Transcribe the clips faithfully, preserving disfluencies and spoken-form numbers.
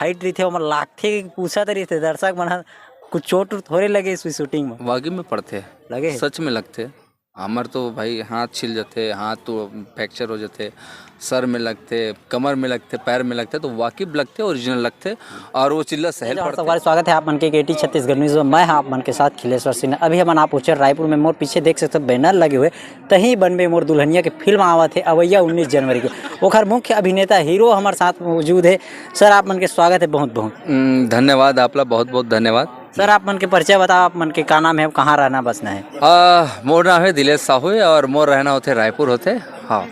Fight रहिथे, ओमा लागथे कि पूछत रहिथे दर्शक मन ह, कुछ चोट उट थोड़े लगे इस शूटिंग में? वाकई में पड़थे। लगे? सच में लगथे। हमर तो भाई हाथ छिल जथे, हाथ तो फ्रैक्चर हो जथे, सर में लगथे, कमर में लगथे, पैर में लगथे, तो वाकई लगथे, ओरिजिनल लगथे और वो चिल्ला सहल जय जोहार, पड़थे। संगवारी, स्वागत है आप मन के केटी छत्तीसगढ़ न्यूज में। मैं हाँ आप मन के साथ खिलेश्वर सिन्हा। अभी हमन आप पहुँचे रायपुर में, मोर पीछे देख सकते हो बैनर लगे हुए, तही बनबे मोर दुल्हनिया के फिल्म आवत है अवैया उन्नीस जनवरी के। ओखर मुख्य अभिनेता हीरो हमारे साथ मौजूद है। सर, आप मन के स्वागत है बहुत बहुत। हम्म, धन्यवाद आपला, बहुत बहुत धन्यवाद। सर, आप मन के परिचय बताओ, आप मन के का नाम है, कहाँ रहना बसना है? आ, मोर नाम है दिलेश साहू है और मोर रहना होथे रायपुर होथे। हाँ।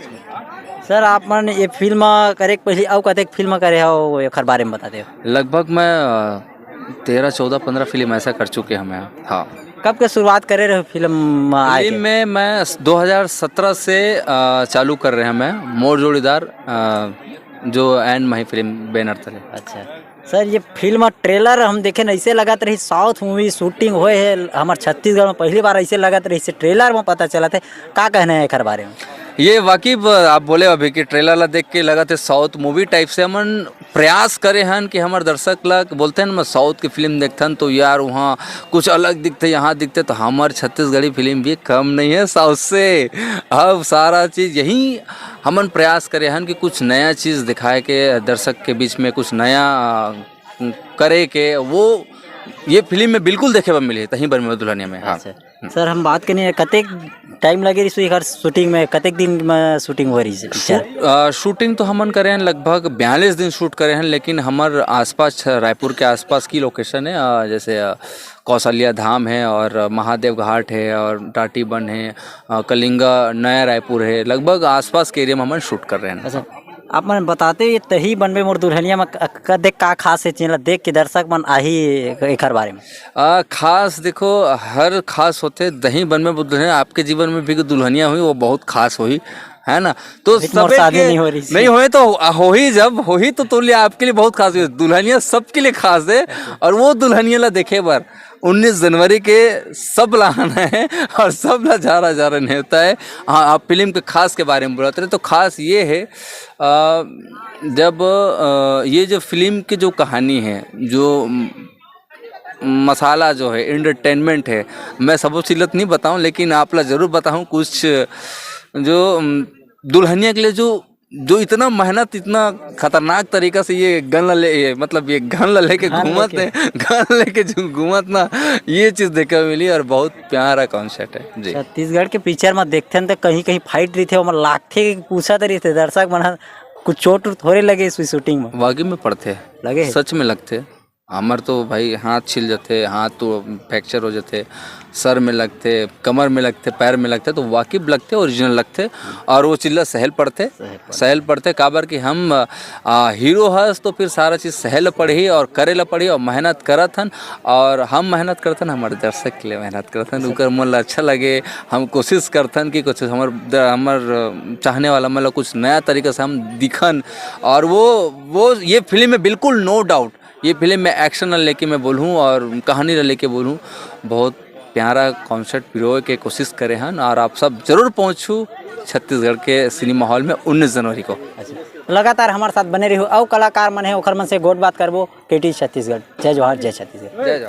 सर, आप मन ये फिल्म करे के पहले अउ कतेक फिल्म करे हो, एखर बारे में बता दे। लगभग मैं, आ, तेरह, चौदह, पन्द्रह फिल्म ऐसा कर चुके हैं मैं। हाँ। कब के शुरुआत करे रहे फिल्म में आए फिल्म के? में मैं दो हज़ार सत्रह से, आ, चालू कर रहे हैं मैं, मोर जोड़ीदार, आ, जो एंड माही फिल्म बैनर तले। अच्छा। सर, ये फिल्म ट्रेलर हम देखे न, ऐसे लगत रही साउथ मूवी शूटिंग होए है हमर छत्तीसगढ़ में, पहली बार ऐसे लगत रही, से ट्रेलर में पता चलत है। का कहना है एकर बारे में? ये वाकई ब-, आप बोले अभी कि ट्रेलर ला देख के लगत है साउथ मूवी टाइप से। हमन प्रयास करे हन कि हमर दर्शक ला बोलते हैं ना, साउथ की फिल्म देखथन तो यार वहाँ कुछ अलग दिखते, यहाँ दिखते, तो हमर छत्तीसगढ़ी फिल्म भी कम नहीं है साउथ से। अब सारा चीज़ यही हमन प्रयास करे हन कि कुछ नया चीज़ दिखाए के दर्शक के बीच में कुछ नया, आ, करे के वो ये फिल्म में बिल्कुल देखे बर मिले, तही बनबे मोर दुल्हनिया में। हाँ। अच्छा। सर, हम बात करनी है, कतेक टाइम लगे रहिस एकर शूटिंग में, कतेक दिन में शूटिंग हो रही है पिक्चर? शूट-, आ, शूटिंग तो हमन करे हैं, लगभग बयालीस दिन शूट करे हैं, लेकिन हमर आसपास छ-, रायपुर के आसपास की लोकेशन है, आ, जैसे, आ, कौशल्या धाम है और महादेव घाट है और टाटीबंध है, आ, कलिंगा, नया रायपुर है, लगभग आसपास के एरिया में हमन शूट कर रहे हैं। अच्छा, आप मन बताते ये तही बनबे मोर दुल्हनिया में क-, कतेक का खास है, जेला देख के दर्शक मन आही एकर बारे में? आ, खास देखो, हर खास होथे, तही बनबे मोर दुल्हनिया, आपके जीवन में भी दुल्हनिया हुई, वो बहुत खास होही, है ना? तो अभी तो मोर सबे शादी के नहीं हो रही। नहीं होए तो हो-, होही, जब होही तो तोर लिए, आपके लिए बहुत खास होही। दुल्हनिया सबके लिए खास है, और वो दुल्हनिया ला देखे बर उन्नीस जनवरी के सब ला आना है और सब ला जारा जारा नेवता है। हाँ, आप फिल्म के खास के बारे में बोलत रहे, तो खास ये है, आ, जब, आ, ये जो फिल्म की जो कहानी है, जो मसाला जो है, एंटरटेनमेंट है, मैं सबो चिल्लत नहीं बताऊं, लेकिन आप ला जरूर बताऊं कुछ जो, उम, दुल्हनिया के लिए जो, जो इतना मेहनत, इतना खतरनाक तरीका से ये गन ला ले, ये, मतलब ये गन ला लेके घूमत है, गन लेके जो घूमत ना, ये चीज देखे मिली और बहुत प्यारा कॉन्सेप्ट है जी। छत्तीसगढ़ के पिक्चर में देखते हैं तो कहीं कहीं फाइट रहिथे, ओमा लागथे, पूछत रहिथे दर्शक मन ह, कुछ चोट उट थोड़े लगे इस शूटिंग में? वाकई में पड़थे। लगे? सच में लगथे। हमर तो भाई हाथ छिल जथे, हाथ तो फ्रैक्चर हो जथे, सर में लगथे, कमर में लगथे, पैर में लगथे, तो वाकई लगथे, ओरिजिनल लगथे और वो चिल्ला सहल पड़थे, सहल पड़थे। सहल पड़थे, काबर कि हम, आ, हीरो हस तो फिर सारा चीज सहल पड़ही और करे ला पड़ही और मेहनत करत हन और हम मेहनत करत हन, हमर दर्शक के लिए मेहनत करत हन, उकर मन ला अच्छा लगे। हम कोशिश करथन कि कुछ हमर द-, हमर चाहने वाला मन ला कुछ नया तरीका से हम दिखन और वो, वो ये फिल्म में बिल्कुल नो डाउट ये फिल्म में एक्शन ला लेके मैं बोलूँ और कहानी ला लेके बोलूँ, बहुत प्यारा कॉन्सेप्ट पिरोए के कोशिश करे हन और आप सब जरूर पहुँचू छत्तीसगढ़ के सिनेमा हॉल में उन्नीस जनवरी को। अच्छा, लगातार हमारे साथ बने रहो, अउ कलाकार मन है ओखर मन से गोठ बात करबो। केटी छत्तीसगढ़, जय जोहार, जय छत्तीसगढ़। जय जोहार।